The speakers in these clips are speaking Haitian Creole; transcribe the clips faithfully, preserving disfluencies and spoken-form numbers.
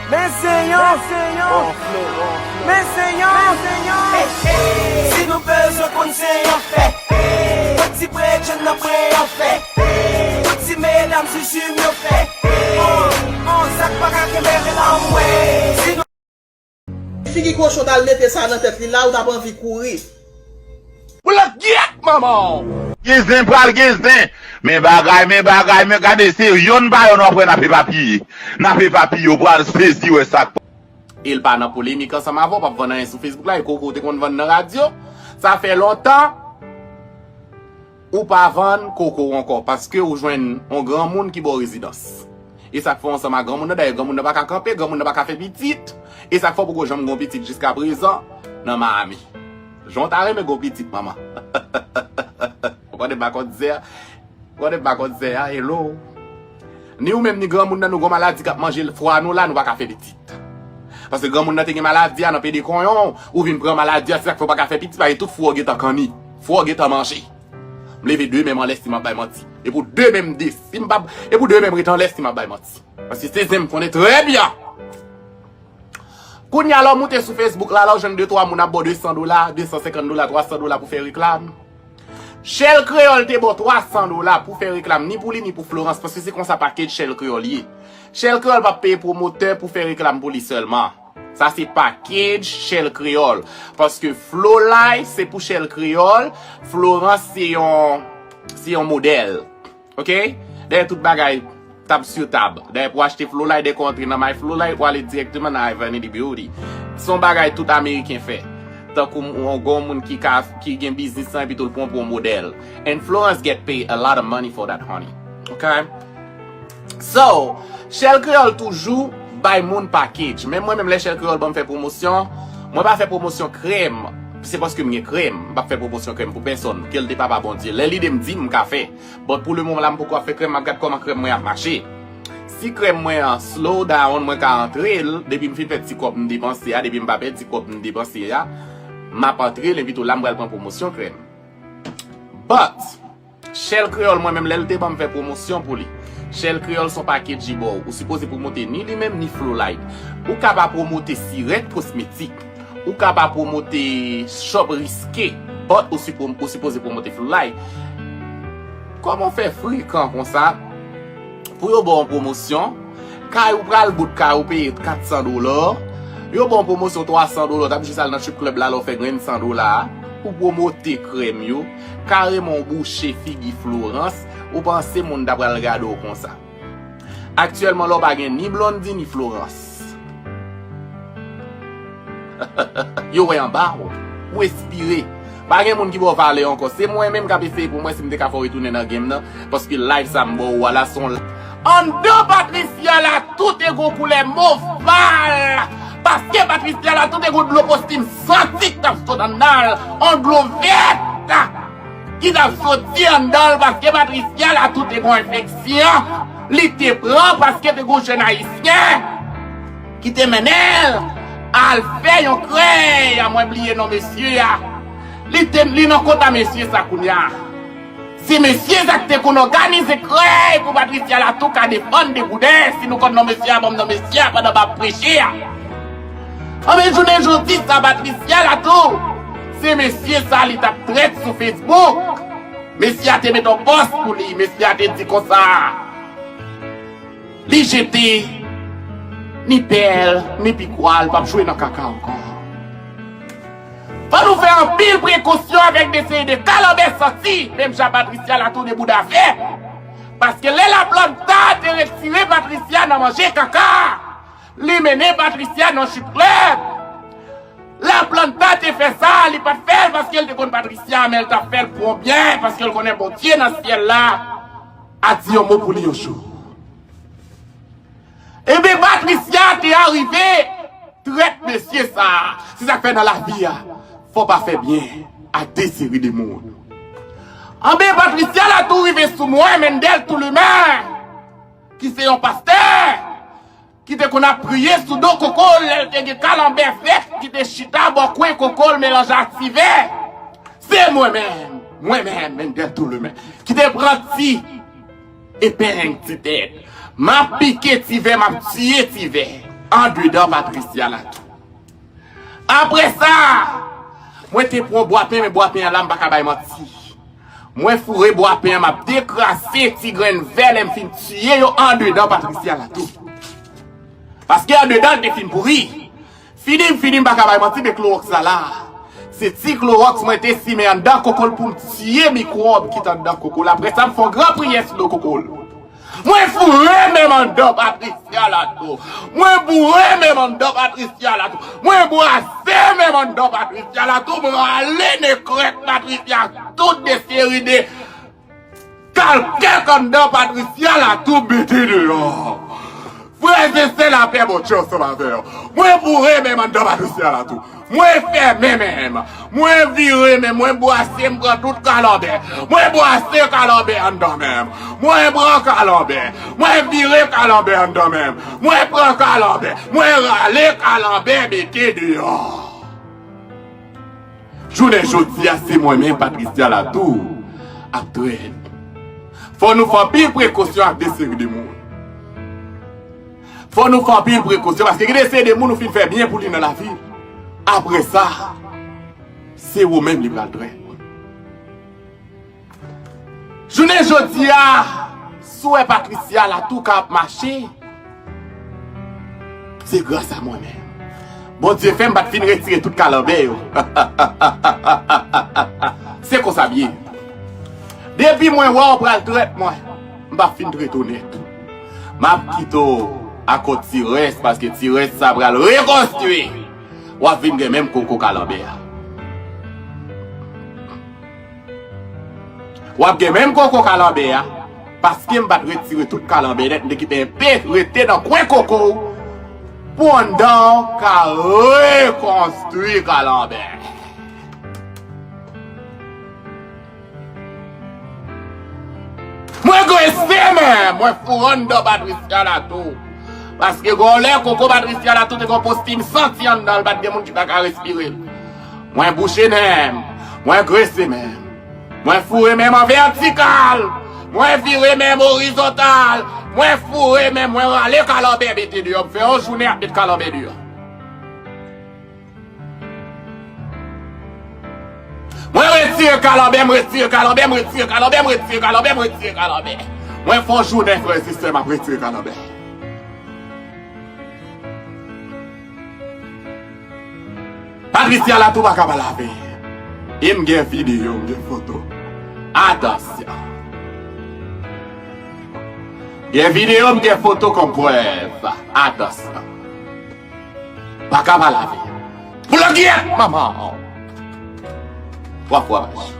Men se yon, men se yon, men se yon. Si nou bezwen konn se yon fè, pran ti brèd, jèn nan pran yon fè. Tout ti medam sou jim yo fè. An, an, sa k pa ka kenbe rele anmwe. Si nou Figi kochon t al mete sa nan tèt li la, ou t ap anvi kouri. Ou la gyèt manman w! Gen zen pral gen zen. Men bagay, men bagay, men gade, se yonn pa yonn w ap wè n ap epapiye. N ap epapiye, w pral sezi wè sa k. E l pa nan polemik ansanm avè w, p ap vann anyen sou Facebook la, e koko w te konn vann nan radyo. Sa fè lontan ou pa vann koko w ankò, paske ou jwenn yon granmoun ki ba w rezidans. E sa k fè w ansanm ak granmoun nan, dayè granmoun nan pa ka kanpe, granmoun nan pa ka fè pitit. E sa k fè w poko janm gen yon pitit jiska prezan nan Miami. Jan w ta renmen gen yon pitit, manman. Ou konnen m pa kont zè. Ou konnen m pa kont zè a, hello. Ni ou menm ni granmoun nan nou gon maladi k ap manje fwa nou la, nou pa ka fè pitit. Paske granmoun nan te gen maladi a nan pede konyon, ou vin pran maladi a, se sa k fè w pa ka fè pitit, paske tout fwa w gentan kanni. Fwa w gentan manje. M leve de men m anlè si m ap bay manti. E pou de men m de, si m p ap, e pou de men m ret anlè si m ap bay manti. Paske se zen m konnen trè byen. Kounye a, lè w moute sou Facebook la, la w jwenn de twa moun ap ba w de san dola, de san senkant dola, twa san dola pou fè reklam. Shell Creole te ba w twa san dola pou fè reklam, ni pou li, ni pou Florence, paske se konsa package Shell Creole ye. Shell Creole p ap peye pwomotè pou fè reklam pou li sèlman. Sa se package Shell Creole. Paske Flolay se pou Shell Creole, Florence se yon, se yon modèl. Ok? Dayè tout bagay tab sou tab. Dayè pou achte Flolay, dèke w antre nan My Flolay, ou ale dirèkteman nan I Vanity Beauty. Se yon bagay tout Ameriken fè. Tankou yon granmoun ki ka, ki gen biznis lan epi tou l pran pou yon modèl. And Florence get paid a lot of money for that, honey. Ok? So, Shell Creole toujou bay moun package. Men mwen menm lè Shell Creole ban m fè pwomosyon, mwen pa fè pwomosyon krèm. Se paske m gen krèm, m p ap fè pwomosyon krèm pou pèsonn. Ke l te papa Bondye. Lè lide m di m, m ka fè. But pou le moman la, m poko ap fè krèm, m ap gad kòman krèm mwen ap mache. Si krèm mwen an slow down, mwen ka antre l, depi m fin fè ti kòb m depanse a, depi m pa pèdi kòb m depanse a, m ap antre l, epi tou la m pral pran pwomosyon krèm. But, Shell Creole, mwen menm, lè l te ban m fè pwomosyon pou li. Shell Creole se yon package li ba w. Ou sipoze pwomote ni li menm, ni Flowlight. Ou ka pa pwomote Sirèt Kosmetik. Ou ka pa pwomote Shop Risqué. But ou, sipo, ou sipoze pwomote Flowlight. Kòman w fè frekan konsa? Pou yo ba w yon pwomosyon, kay ou pral bout kay ou peye kat san dola, yo ba w yon pwomosyon twa san dola, w t ap jis al nan strip club la, lè w fè grenn san dola a, pou pwomote krèm yo, kareman w bouche figi Florence, ou panse moun ta pral gade w konsa. Aktyèlman, lè w pa gen ni Blondy, ni Florence. Yo wè anba w. Ou espire. Pa gen moun ki ba w valè ankò. Se mwen menm k ap eseye pou m wè si m te ka fè w retounen nan game nan. Paske live sa m ba w a la se yon. Anndan Patricia la, tout te gon koulè mov pal. Paske Patricia la, tout te gon dlo postim santi k t ap sot anndan l. Yon dlo vèt. Ki t ap soti anndan l paske Patricia la tou te gon enfeksyon. Li te pran paske te gon jèn ayisyen ki te mennen l al fè yon krèy. A mwen bliye non mesye a. Li te, li nan kont a mesye sa kounye a. Se mesye sa ki te konn òganize krèy pou Patricia la tou ka defann degouden. Si nou konn non mesye a, ban m non mesye a pandan m ap preche a. Anben jounen jodi sa Patricia la tou, se mesye sa li t ap trèt sou Facebook. Mesye a te met yon pòs pou li, mesye a te di konsa, li jete ni pèl, ni pikwa, l p ap jwe nan kaka ankò. Fò nou fè anpil prekosyon avèk de seri de kalanbè santi, menm jan Patricia la tou de bouda fè. Paske lè Laplanta te retire Patricia nan manje kaka, li mennen Patricia nan strip club. Laplanta te fè sa, li pa t fè l paske l te konn Patricia, men l t ap fè l pou yon byen, paske l konnen Bondye nan syèl la ap di yon mo pou li yon jou. Ebyen, Patricia te arive trèt mesye sa a. Se sa k fè nan lavi a, fò w pa fè byen a de seri de moun. Anben, Patricia la tou rive sou mwen, Mendel Toulimen, ki se yon pastè, ki te konn ap priye sou do koko l lè l te gen kalanbè vèt ki te chita bò kwen koko l melanje ak ti vè. Se mwen menm, mwen menm, Mendel Toulimen, ki te pran ti epeng ti tèt. M ap pike ti vè, m ap tiye ti vè. andedan Patricia la tou. Apre sa, mwen te pran bwapen, men bwapen an la, m pa ka bay manti. Mwen foure bwapen an, m ap dekraze ti grenn vè, lè m fin tiye yo andedan Patricia la tou. Paske andedan, l te fin pouri. Fini m, fini m, pa ka bay manti, men klowòks la la. Se ti klowòks mwen te simen anndan koko l pou m tiye mikwòb ki t anndan koko l. Apre sa, m fè yon gran priyè sou do koko l. Mwen foure men m anndan Patricia la tou. Mwen boure men m anndan Patricia la tou. Mwen brase men m anndan Patricia la tou. Mwen rale nekrèk Patricia tout de seri de kalkèk anndan Patricia la tou mete deyò. Frè e sè, lapè Bondye ansanm avè w. Mwen boure men m anndan Patricia la tou. Mwen fèmen men m. Mwen vire men m. Mwen brase, m pran tout kalanbè. Mwen brase kalanbè anndan men m. Mwen pran kalanbè. Mwen vire kalanbè anndan men m. Mwen pran kalanbè. Mwen rale kalanbè mete deyò. Jounen jodi a, se mwen menm, Patricia la tou, ap trèt. Fò nou fè anpil prekosyon ak de seri de moun. Fò nou fè anpil prekosyon, paske gen de seri de moun ou fin fè byen pou li nan lavi. Apre sa, se ou menm li pral trèt. Jounen jodi a, si w wè Patricia la tou ka ap mache, se gras a mwen menm. Bondye fè m pa t fin retire tout kalanbè yo. Se konsa m ye. Depi mwen wè w pral trèt mwen, m p ap fin trete w nèt. M ap kite w ak yon ti rès, paske ti rès sa pral rekonstwi. W ap vin gen menm koko kalanbè a. W ap gen menm koko kalanbè a, paske m pa t retire tout kalanbè nèt, m te kite enpe rete nan kwen koko w pou anndan w ka rekonstwi kalanbè. Mwen grese men m, mwen foure anndan Patricia la tou. Paske gon lè koko Patricia la tou te gon postim santi anndan l, pa t gen moun ki ta ka respire l. Mwen bouche men m, mwen grese men m. Mwen foure men m an vètikal, mwen vire men m orizontal, mwen foure men m, mwen rale kalanbè mete deyò, m fè yon jounen ap met kalanbè deyò. Mwen retire kalanbè, m retire kalanbè, m retire kalanbè, m retire kalanbè, m retire kalanbè. Mwen fè yon jounen, frè e sè, m ap retire kalanbè. Patricia la tou pa ka pa lave. E m gen videyo, m gen foto. Atansyon. Gen videyo, m gen foto kòm prèv. Atansyon. Pa ka pa lave. Boulogyèt manman w. Twa fwa mach.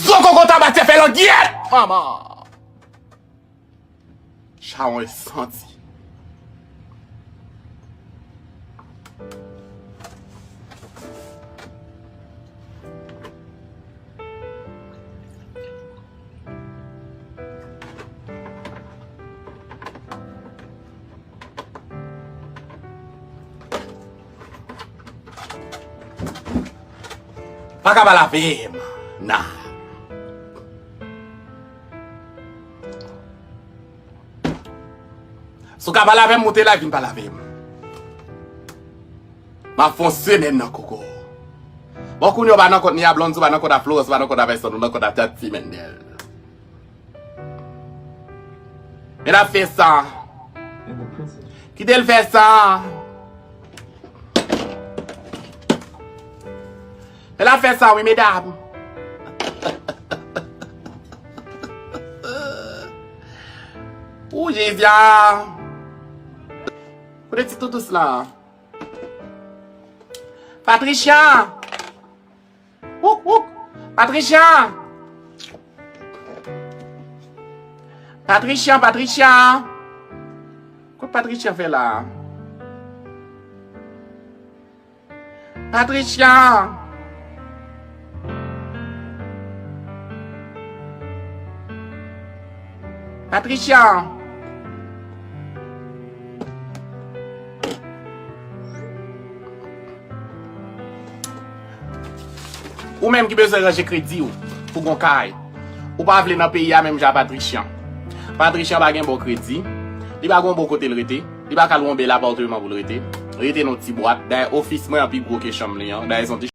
Zo koko Tabatyè fè langyèt manman. Chawony santi. Pa ka pa lave m nan. Si w ka pa lave m, moute la, vin pa lave m. M ap fè yon semèn nan koko. Bon, kounye a w pa nan kont ni a Blondy, w pa nan kont a Florence, w pa nan kont a pèsonn, ou nan kont a Tati Mendel. Men l ap fè sa. Kite l fè sa. Men l ap fè sa, wi, medam. Ou, Jezi a. Kote ti toutous la? Patricia! Wouk, wouk! Patricia! Patricia, Patricia! Kot Patricia fè la? Patricia! Patricia! Ou menm ki bezwen ranje kredi w pou gon kay. Ou pa vle nan peyi a menm jan a Patricia. Patricia pa gen bon kredi. Li pa gon bon kote l rete. Li pa ka lwe yon bèl apatman pou l rete. Rete nan yon ti bwat. Dayè ofis mwen an pi gwo ke chanm li an. Dayè se yon ti